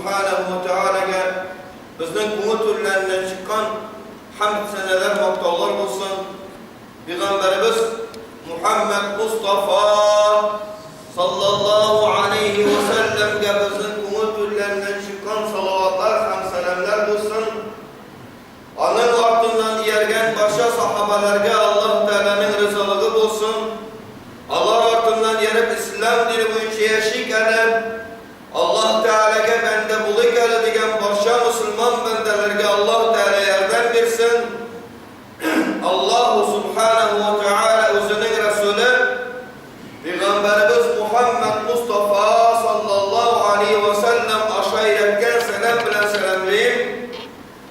Субханаһу ва Тәгаләгә безнең күңел түрләреннән чыккан хәмд-сәнәләр, мактаулар булсын. Пәйгамбәребез Мухәммәд Мостафа саллаллаһу алейһи ва сәлләмгә безнең күңел түрләреннән чыккан салаватлар һәм сәламнәр булсын. Аның артыннан ияргән барча сахабәләргә Аллаһ Тәгаләнең ризалыгы булсын. Алар артыннан ияреп ислам дине буенча яшик әле, Аллаһ Тәгаләгә бәндә булыйк әле дигән барча мөселман бәндәләргә Аллаһ Тәгалә ярдәм бирсен. Аллаһу Субханаһу ва Тәгалә үзенең Рәсүле Пәйгамбәребез Мухәммәд Мостафа саллаллаһу алейһи ва сәлләм аша өйрәткән сәлам белән сәламлим.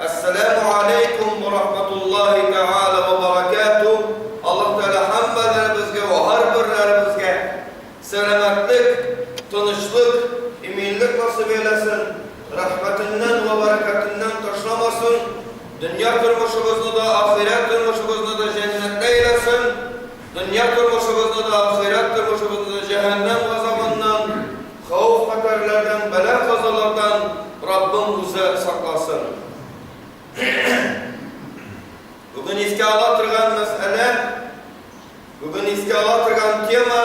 Әссәләмү алейкум ва рахматуллаһи тәгалә ва баракатуһ. Аллаһ Тәгалә һәммәләребезгә ва һәрберләребезгә сәламәтлек, тынычлык, иминлек насыйп әйләсен, рәхмәтеннән ва бәрәкәтеннән ташламасын, дөнья тормышыбызны да, ахирәт тормышыбызны да җәннәттә әйләсен, дөнья тормышыбызны да, ахирәт тормышыбызны да җәһәннәм газабыннан, Хәвеф-хәтәрләрдән, бәла-казалардан Раббым үзе сакласын. Бүген искә ала торган мәсьәлә, бүген искә ала торган тема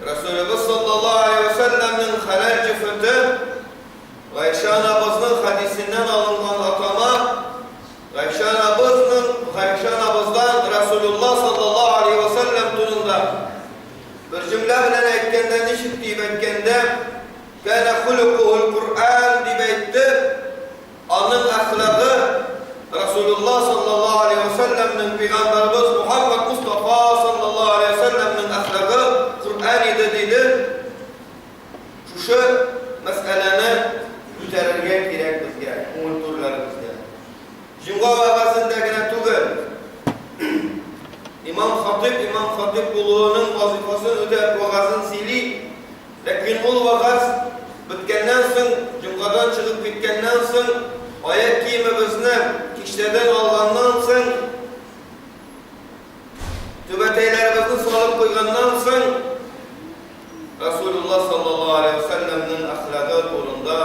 Рәсүлебез саллаллаһу алейһи ва сәлләмнең хәләл җефете Гайшә анабызның хәдисеннән алынган атама Гайшә анабызның Гайшә анабыздан Рәсүлуллаһ саллаллаһу алейһи ва сәлләм турында Бер җөмлә белән әйткәндә, ничек диеп әйткәндә, Кәнә хулукухул Куръән дип әйтте, аның әхлагы Расулуллаһ саллаллаһу алейһи ва сәлләмнең, пәйгамбәребез Мухәммәд Мостафа саллаллаһу алейһи ва сәлләмнең әхлагы Куръән иде диде. Шушы мәсьәләне күтәрергә кирәк безгә, күңел түрләребезгә. Җомга вәгазендә генә түгел, имам-хатыйб имам-хатыйб булуының вазыйфасын үтәп вәгазен сөйли, ләкин ул вәгазь беткәннән соң, җомгадан чыгып киткәннән соң, аяк киемебезне киштәдән алганнан соң, түбәтәйләребезне салып куйганнан соң, Расулулла саллаллаһу алейһи ва сәлләмнең әхлагы турында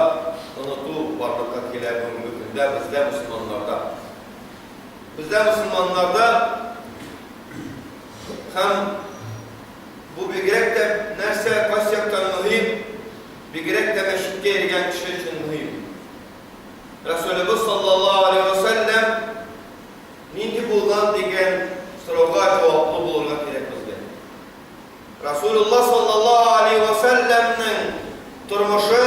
оныту барлыкка килә бүгенге көндә бездә, мөселманнарда. Бездә, мөселманнарда һәм бу бигрәк тә нәрсә кайсы яктан мөһим, бигрәк тә мәчеткә йөргән кеше өчен мөһим. Расулыбыз саллаллаһу алейһи ва сәлләм нинди булган дигән сорауга җаваплы булырга кирәк безгә. Расулулла саллаллаһу алейһи вә сәлләмнең тормышы,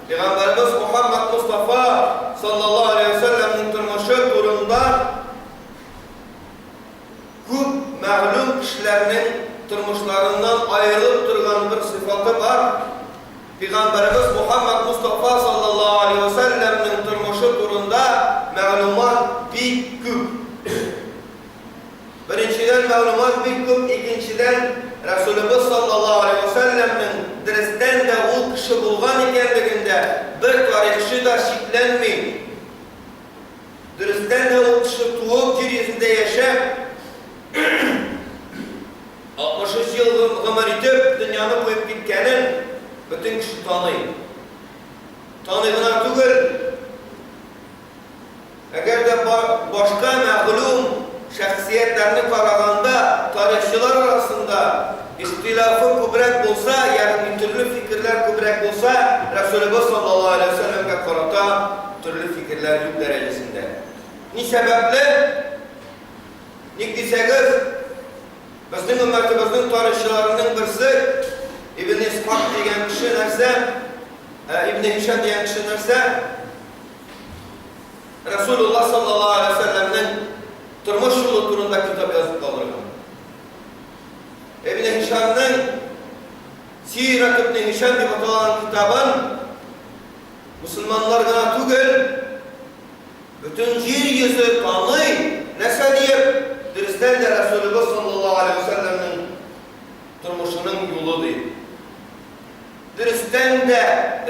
Пәйгамбәребез Мухаммад Мостафа саллаллаһу алейһи вә сәлләмнең тормышы турында күп мәгълүм кешеләрнең тормышларыннан аерылып торган бер сыйфаты бар. Пәйгамбәребез Мухаммад Мостафа саллаллаһу алейһи вә сәлләмнең тормышы турында мәгълүмат бик күп. Беренчедән, мәгълүмат бик күп, икенчедән, Рәсүлебез саллаллаһу алейһи вә сәлләмнең дөрестән дә ул кеше булган икәнлегендә бер тарихчы да шикләнми. Дөрестән дә ул кеше туып, җир йөзендә яшәп, 63 ел гомер итеп, дөньяны куеп киткәнен бөтен кеше таный. Таный гына түгел, Әгәр дә башка мәгълүм шәхсиятләрне караганда, тарихчылар арасында ихтилафы күбрәк булса, ягъни төрле фикерләр күбрәк булса, Рәсүлебез саллаллаһу алейһи ва сәлләмгә карата төрле фикерләр юк дәрәҗәсендә. Ни сәбәпле? Ник дисәгез, безнең өммәтебезнең тарихчыларының берсе Ибн Исхак дигән кеше нәрсә? Ибн Һишам дигән кеше нәрсә? Рәсүлулла саллаллаһу алейһи ва сәлләмнең тормыш юлы турында китап язып калдырган. Ибн Һишамның Сират ибн Һишам дип аталган китабын мусульманнар гына түгел, бөтен җир йөзе таный, нәрсә диеп, дөрестән дә Рәсүлебез саллаллаһу алейһи ва сәлләмнең тормышының юлы дип. Дөрестән дә,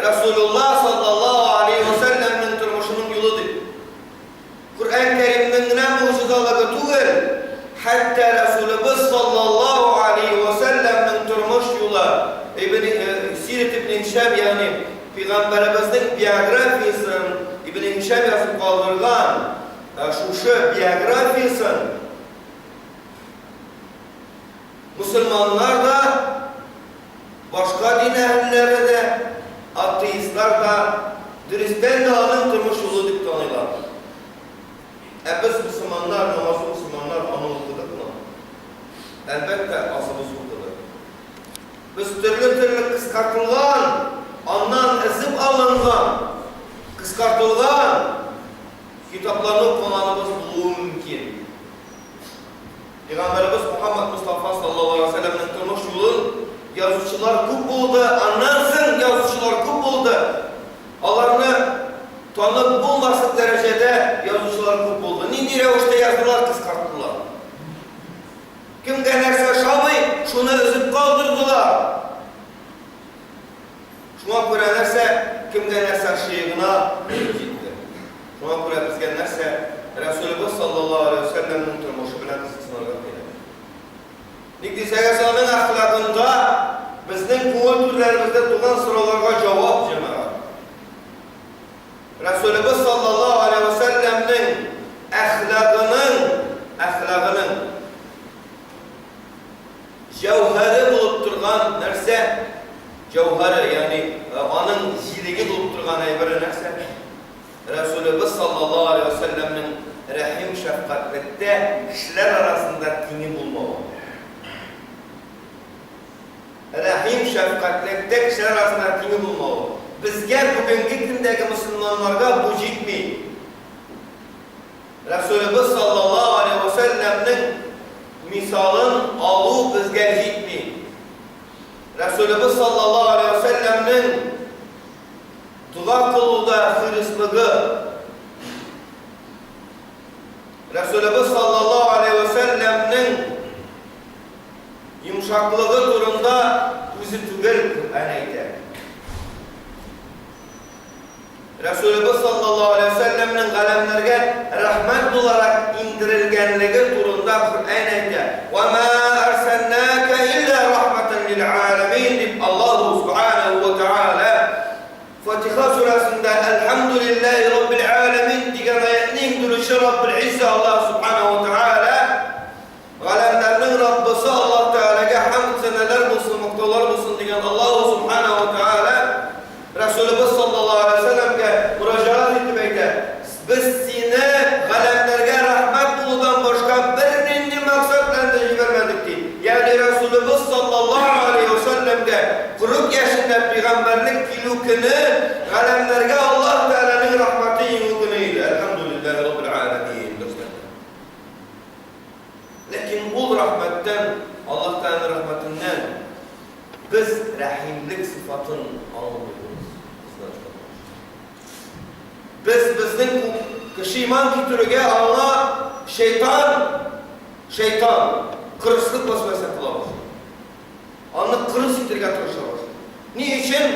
Рәсүлулла саллаллаһу алейһи ва сәлләмнең тормышының юлы дип. Коръән Кәримнең генә могҗизалыгы түгел, хәтта Рәсүлебез саллаллаһу алейһи ва сәлләмнең тормыш юлы, Ибн Сират ибн Һишам, ягъни Пәйгамбәребезнең биографиясен Ибн Һишам язып калдырган шушы биографиясен мөселманнар да, башка дин әһелләре дә, атеистлар да дөрестән дә аның тормыш юлы дип таныйлар. Ә без, мөселманнар, намазлы мөселманнар, аны укыдыкмы? Әлбәттә, азыбыз укыды. Без төрле-төрле кыскартылган, аннан өзеп алынган, кыскартылган китапларны укыганыбыз булуы мөмкин. Пәйгамбәребез Мухаммад Мостафа саллаллаһу алейһи ва сәлләмнең тормыш юлын язучылар күп булды, аннан соң язучылар күп булды. Аларны танып булмаслык дәрәҗәдә язучылар күп булды. Нинди рәвештә яздылар, кыскарттылар. Кемгә нәрсә ошамый, шуны өзеп калдырдылар. Шуңа күрә нәрсә, кемгә нәрсә ошый гына килеп җитте. Шуңа күрә безгә нәрсә, Рәсүлебез саллаллаһу алейһи ва сәлләмнең тормышы белән кызыксынырга кирәк. Ник дисәгез, аның әхлагында безнең күңел түрләребездә туган сорауларга җавап, җәмәгать. Рәсүлебез саллаллаһу алейһи вә сәлләмнең әхлагының, әхлагының җәүһәре булып торган нәрсә? Җәүһәре, ягъни аның җилеге булып торган әйбере нәрсә? Рәсүлебез саллаллаһу алейһи вә сәлләмнең рәхим-шәфкатьлектә кешеләр арасында тиңе булмавы. Рәхим-шәфкатьлектә кешеләр арасында тиңе булмавы. Безгә, бүгенге көндәге мөселманнарга бу җитми. Рәсүлебез саллаллаһу алейһи вә сәлләмнең мисалын алу безгә җитми. Рәсүлебез саллаллаһу алейһи вә сәлләмнең дога кылуда хирыслыгы, Рәсүлебез саллаллаһу алейһи вә сәлләмнең Йомшаклыгы турында үзе түгел, Коръән әйтә. Рәсүлебез саллаллаһу алейһи ва сәлләмнең галәмнәргә рәхмәт буларак иңдерелгәнлеге турында Коръән әйтә. Ва ма арсалнака илля рахматан лил аләмин дип Аллаһу субханаһу ва тааля Фатиха сүрәсендә Әлхәмдүлилләһи раббил аләмин дигән аятны иңдерүче Раббул Иззә Аллаһу субханаһу ва тааля Галәмнәрнең Раббысы Аллаһ Тәгаләгә хәмд-сәнәләр булсын, мактаулар булсын дигән Аллаһу Субханаһу ва Тәгалә Рәсүлебез саллаллаһу алейһи ва сәлләмгә мөрәҗәгать итеп әйтә, Без сине галәмнәргә рәхмәт булудан башка бернинди максат белән дә җибәрмәдек, ди. Ягъни Рәсүлебез саллаллаһу алейһи ва сәлләмгә 40 яшендә пәйгамбәрлек килү көне галәмнәргә Аллаһ Тәгаләнең рәхмәте иңү көне иде. Әлхәмдүлилләһи раббил галәмин. Ләкин ул рәхмәттән, Аллаһ Тәгаләнең рәхмәтеннән без рәхимлек сыйфатын алмыйбыз, кызганычка каршы. Без безнең күп кеше иман китерүгә аңа шәйтан, шәйтан, кырыслык вәсвәсә кыла башлый. Аны кырыс итергә тырыша башлый. Ни өчен?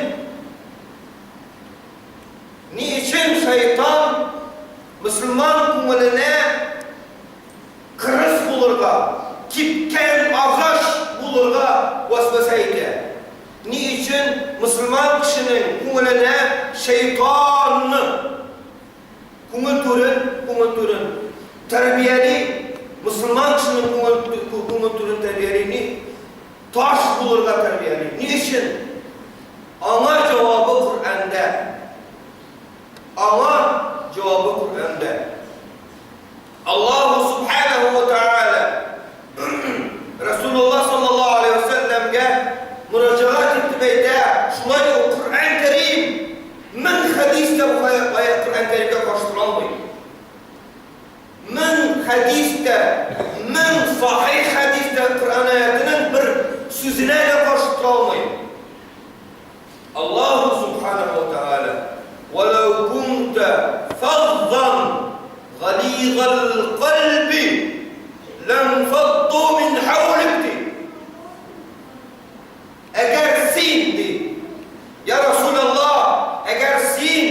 Ни өчен шәйтан мөселман күңеленә кырыс булырга, кипкән агач булырга вәсвәсә итә? Ни өчен мөселман кешенең күңеленә шәйтан күңел түрен, күңел түрен тәрбияли, мөселман кешенең күңел, күңел түрен тәрбияли, ни таш булырга тәрбияли? Ни өчен? Аңа җавабы Коръәндә. Аңа җавабы Коръәндә. Аллаһу субханаһу ва тааля Расулуллаһ саллаллаһу алейһи ва сәлләмгә мөрәҗәгать итеп әйтә, шулай ук Коръән Кәрим мең хәдис тә бу аять Коръән Кәримгә каршы тора алмый. Мең хәдис тә, мең сахих хәдис тә Коръән аятының бер сүзенә дә каршы тора алмый. Аллаһу субханаһу ва тааля, Вәләү кунтә фаззан гализал кальби ләнфадду мин хәүлик, ди. Әгәр син, ди, я Расулаллаһ, әгәр син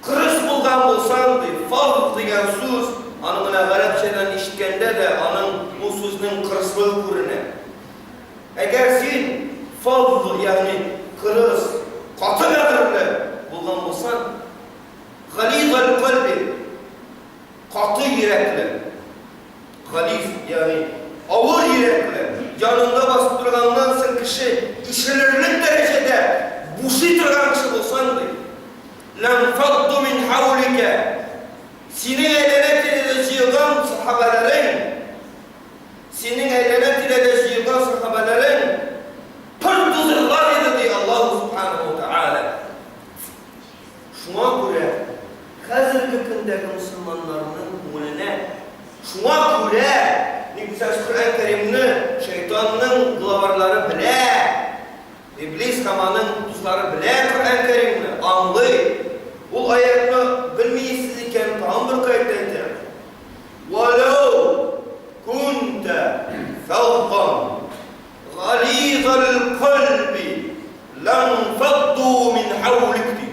Кырыс булган булсаң, ди, фазз дигән сүз, аны менә гарәпчәдән ишеткәндә дә аның бу сүзнең кырыслыгы күренә. Әгәр син фазз, ягъни кырыс, каты. Ләнфадду мин хаулика. Синең әйләнә-тирәдә җыелган сахабәләрең, синең әйләнә-тирәдә җыелган сахабәләрең пыр тузырлар иде, ди Аллаһу Субханаһу ва Тәгалә. Шуңа күрә хәзерге көндәге мөселманнарның күңеленә, шуңа күрә, ник дисәгез, Коръән Кәримне шайтанның главарьлары белә, Иблис һәм аның дуслары белә Коръән Кәримне, аңлый. Ул аятьне белмисез икән, тагын бер кайт әйтәм. Вәләү кунтә фәззан гализал кальби ләнфадду мин хәүлик ди.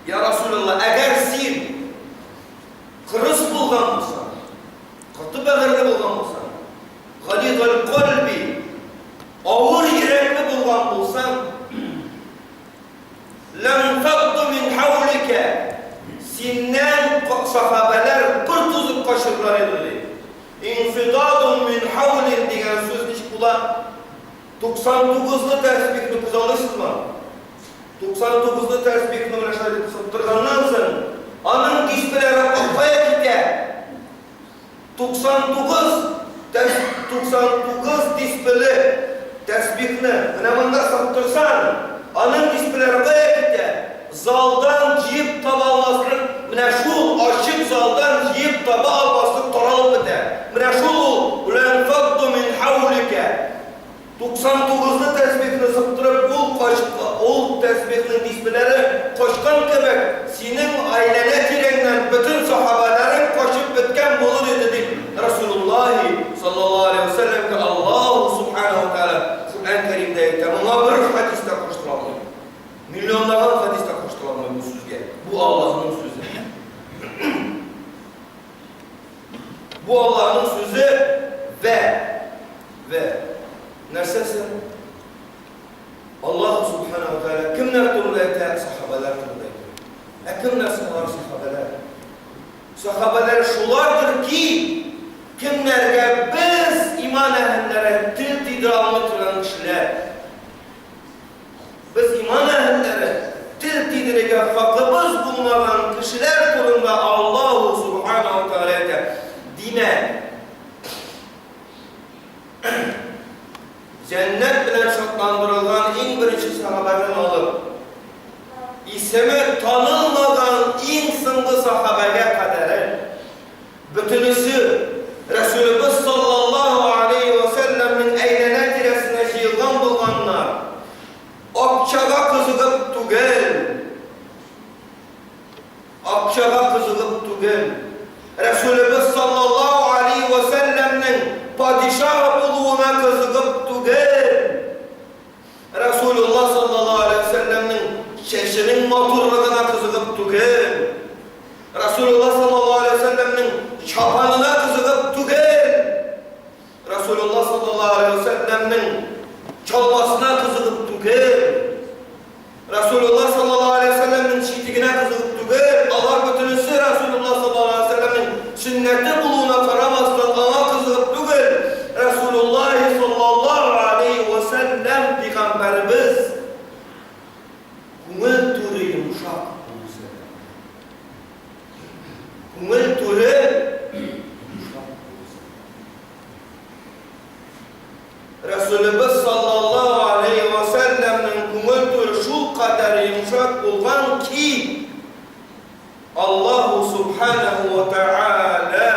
Я Расулалла, әгәр син кырыс булган булсаң, каты бәгырьле булган булсаң, Гализал кальби, авыр йөрәкле булган булсаң, ләнфадду мин хаулика, синнән сахабәләр пыр тузып качырлар иде, ди. Инфидадун мин хаулин дигән сүз ничек була? 99-лы тәсбихне күз алыйсызмы? 99-лы тәсбихне менә шулай итеп сыптырганнан соң, аның дисбеләре кая китә? 99 тәс 99 дисбеле тәсбихне менә монда саттырсаң, аның дисбеләре кая китә? Залдан җыеп таба алмаслык, менә шул ачык залдан җыеп таба алмаслык таралып бетә. Менә шул ул, Ләнфадду мин хауликә. 99-лы тәсбихне сыптырып, ул кач, ул тәсбихнең дисбеләре качкан кебек, синең әйләнә-тирәңнән бөтен сахабәләрең качып беткән булыр иде, дип Рәсүлүллаһи саллаллаһу алейһи вә сәлләмгә Аллаһу субханаһу вә тәгалә Коръән Кәримдә әйтә. Моңа бер хәдис тә куштыра алмыйм. Миллионлаган хәдис тә куштыра алмыйм бу сүзгә. Бу Аллаһның сүзе. Бу Аллаһның сүзе вә вә нәрсәсе? Аллаһ субхана ва тааля кемнәр турында әйтә? Сахабәләр турында әйтә. Ә кемнәр соң алар сахабәләр? Сахабәләр шулардыр ки, кемнәргә без иман әһелләре тел тидерә алмый торган кешеләр. Без иман әһелләре, тел тидерергә хакыбыз булмаган кешеләр турында Аллаһу Субхана ва Тәгалә әйтә. Димәк, җәннәт белән шатландырылган иң беренче сахабәдән алып, исеме танылмаган иң соңгы сахабәгә кадәре, бөтенесе Рәсүлебез саллаллаһу алейһи вә сәлләмнең әйләнә-тирәсенә җыелган булганнар, акчага кызыгып түгел, акчага кызыгып түгел, Рәсүлебез саллаллаһу алейһи вә сәлләмнең падишаһ булуына кызыгып түгел, Рәсүлулла саллаллаһу алейһи вә сәлләмнең чәченең матурлыгына кызыгып түгел, Рәсүлулла саллаллаһу алейһи вә сәлләмнең чапанына кызыгып түгел, Рәсүлулла саллаллаһу алейһи вә сәлләмнең чалмасына кызыгып түгел, Рәсүлулла саллаллаһу алейһи вә сәлләмнең читегенә кызыгып түгел, алар бөтенесе Рәсүлулла саллаллаһу алейһи вә сәлләмнең сөннәте булуына карамастан, аңа кызыгып түгел, Рәсүлуллаһи саллаллаһу алейһи вә сәлләм пигамбәребез күңел түре йомшак булу сәбәпле. Күңел түре йомшак булу сәбәпле. Рәсүлебез саллаллаһу алейһи вә сәлләмнең күңел түре шулкадәр йомшак булган ки, Аллаһу субханаһу вә тәгалә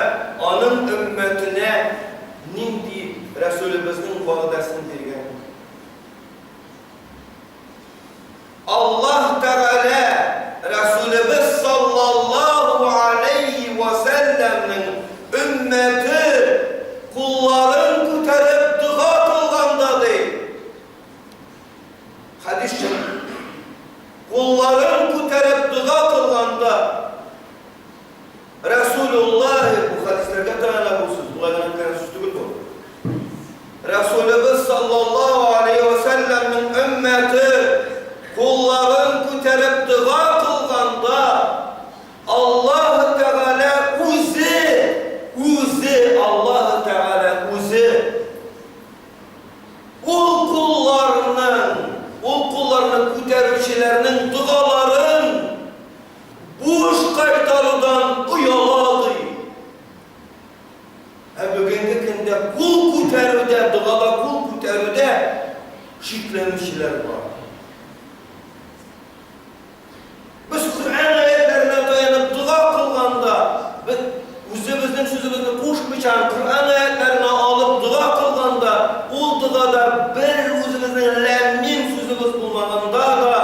аның өммәтенә нинди Рәсүлебезнең вәгъдәсен биргән? Аллаһ Тәгалә Рәсүлебез саллаллаһу аләйһи вә сәлләмнең өммәте кулларын күтәреп дога кылганда, ди, хәдис чын, кулларын күтәреп дога кылганда, Рәсүлуллаһи, бу хәдисләргә таяна бу сүз, болай гына әйткән сүз түгел бу. Рәсүлебез саллаллаһу алейһи вә сәлләмнең өммәте кулларын күтәреп дога кылганда, Аллаһ Тәгалә үзе, үзе, Аллаһ Тәгалә үзе ул кулларның, ул кулларның аларны күтәрүчеләрнең догаларын буш кайтарудан ояла, ди. Ә бүгенге көндә кул күтәрүдә, догада кул күтәрүдә шикләнүчеләр бар. Без Коръән аятьләренә таянып дога кылганда, без үзебезнең сүзебезне кушмыйча Коръән аятьләренә алып дога кылганда, ул догада бер үзебезнең ләм-мим сүзебез булмаганда да,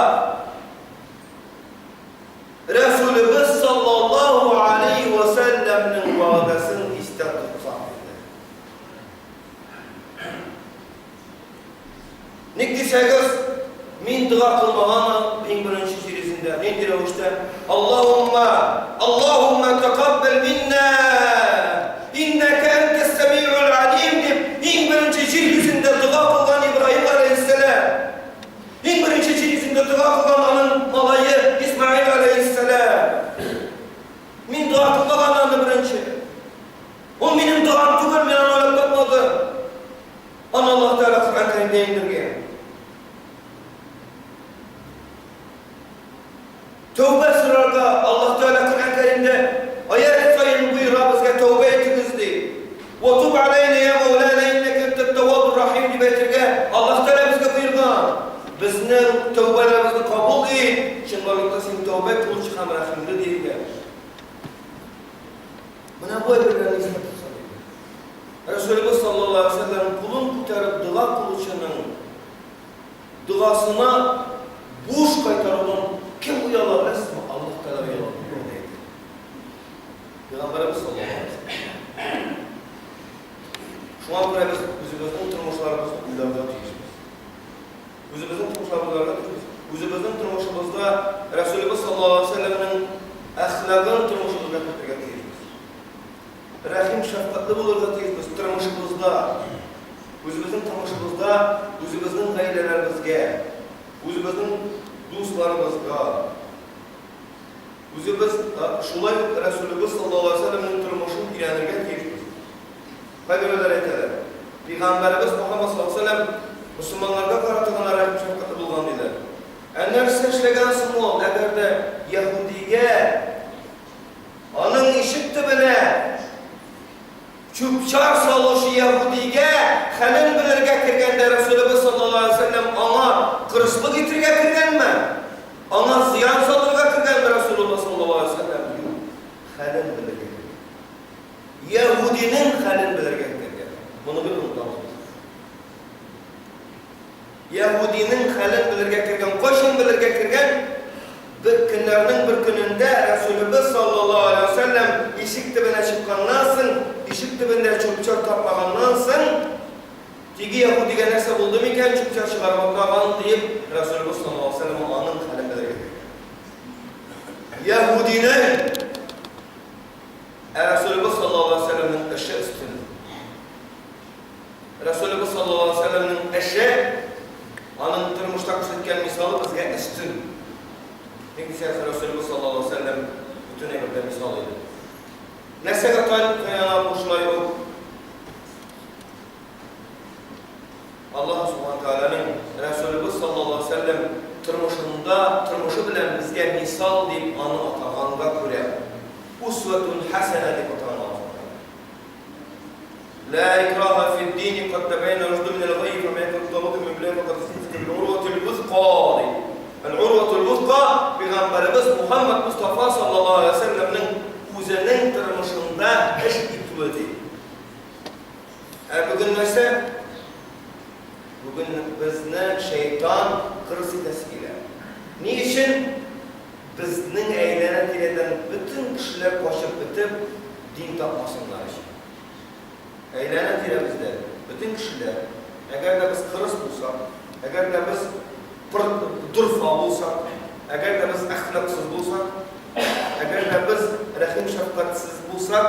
Рәсүлебез саллаллаһу алейһи вә сәлләмнең вәгъдәсен истә тотсак иде. Ник дисәгез, мин дога кылмаганмын иң беренче җир йөзендә. Нинди рәвештә? Аллаһумма, Аллаһумма тәкаббәл минна, иннәкә әнтәс сәмиул алим дип, иң беренче җир йөзендә дога кылган Ибраһим галәйһиссәлам. Иң беренче җир йөзендә дога кылган аның малае Исмаил галәйһиссәлам. Мин дога кылмаган аны беренче. Ул минем догам түгел, мин аны уйлап тапмадым. Аны Аллаһ Тәгалә Коръән Кәримдә иңдергән. Тәүбә сорарга Аллаһ Тәгалә Коръән Кәримдә аять саен боера безгә тәүбә итегез ди. Ва туб алейна я Маулана иннәкә әнтәт тәввабур рахим дип әйтергә Аллаһ Тәгалә безгә боерган. Безнең тәүбәләребезне кабул ит, чынбарлыкта син тәүбә кылучы һәм рәхимле диелгән. Менә бу әйберләрне истә тотсак иде. Рәсүлебез саллаллаһу алейһи ва сәлләм кулын күтәреп дога кылучының догасына буш кайтарудан кем ояла, беләсезме? Аллаһ Тәгалә ояла дип вәгъдә итә. Пәйгамбәребез саллаллаһу алейһи ва сәлләм. Шуңа күрә без үзебезнең тормышларыбызны уйларга тиешбез. Үзебезнең тормышларыбызны уйларга тиешбез. Үзебезнең тормышыбызда Рәсүлебез саллаллаһу алейһи ва сәлләмнең әхлагын тормышыбызга кертергә тиешбез. Рәхим, шәфкатьле булырга тиешбез тормышыбызда. Үзебезнең тормышыбызда үзебезнең гаиләләребезгә, үзебезнең дусларыбызга. Үзебез шулай ук Рәсүлебез саллаллаһу алейһи ва сәлләмнең тормышын өйрәнергә тиешбез. Кайберәүләр әйтәләр, Пәйгамбәребез Мөхәммәд саллаллаһу алейһи ва сәлләм мөселманнарга карата гына рәхим-шәфкатьле булган, диләр. Ә нәрсә эшләгән соң ул, әгәр дә яһүдигә Аның ишек төбенә чүп-чар салучы яһүдигә хәлен белергә кергәндә Рәсүлебез саллаллаһу алейһи ва сәлләм аңа кырыслык итергә кергәнме? Аңа зыян салырга кергәнме Рәсүлулла саллаллаһу алейһи ва сәлләм? Юк, хәлен белергә кергән. Яһүдинең хәлен белергә кергән. Моны гел онытабыз без. Яһүдинең хәлен белергә кергән. Кайчан белергә кергән? Бер көннәрнең бер көнендә Рәсүлебез саллаллаһу алейһи ва сәлләм ишек төбенә чыкканнан соң, ишек төбендә чүп-чар тапмаганнан соң, теге яһүдигә нәрсә булды микән, чүп-чар чыгарып атмаган, диеп, Рәсүлебез саллаллаһу алейһи ва сәлләм аның хәлен белергә кергән. Яһүдинең ә Рәсүлебез саллаллаһу алейһи ва сәлләмнең эше өстен. Рәсүлебез саллаллаһу алейһи ва сәлләмнең эше, аның тормышта күрсәткән мисалы безгә өстен. Ник дисәгез, Рәсүлебез саллаллаһу алейһи ва сәлләм бөтен әйбердә мисал иде. Нәрсәгә таяна бу шулай ук? Аллаһ субхана тәгаләнең Рәсүлебез саллаллаһу алейһи ва сәлләм тормышында, тормышы белән безгә мисал дип аны атаганга күрә, усватун хәсәнә дип атаган Аллаһ субхана. Ла икраһа фид-дини кад табайяна рушду минәл гайй фәмән якфур бит-тагути ва юъмин биллаһи фәкад истамсака бил-урватил вуска ди. Әл-урватул вуска пәйгамбәребез Мухаммад Мустафа саллаллаһу алейһи ва сәлләмнең үзенең тормышында эш итүе ди. Ә бүген нәрсә? Бүген безне шәйтан кырыс итәсе килә. Ни өчен? Безнең әйләнә-тирәдән бөтен кешеләр качып бетеп, дин тапмасыннар өчен. Әйләнә-тирәбездә бөтен кешеләр, әгәр дә без кырыс булсак, әгәр дә без дорфа булсак, әгәр дә без әхлаксыз булсак, әгәр дә без рәхим-шәфкатьсез булсак,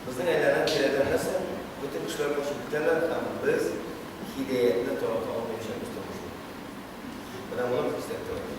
безнең әйләнә-тирәдән нәрсә? Бөтен кешеләр качып бетәләр һәм без һидәятне тарата алмыячакбыз тормышта. Менә моны без истә тотарга.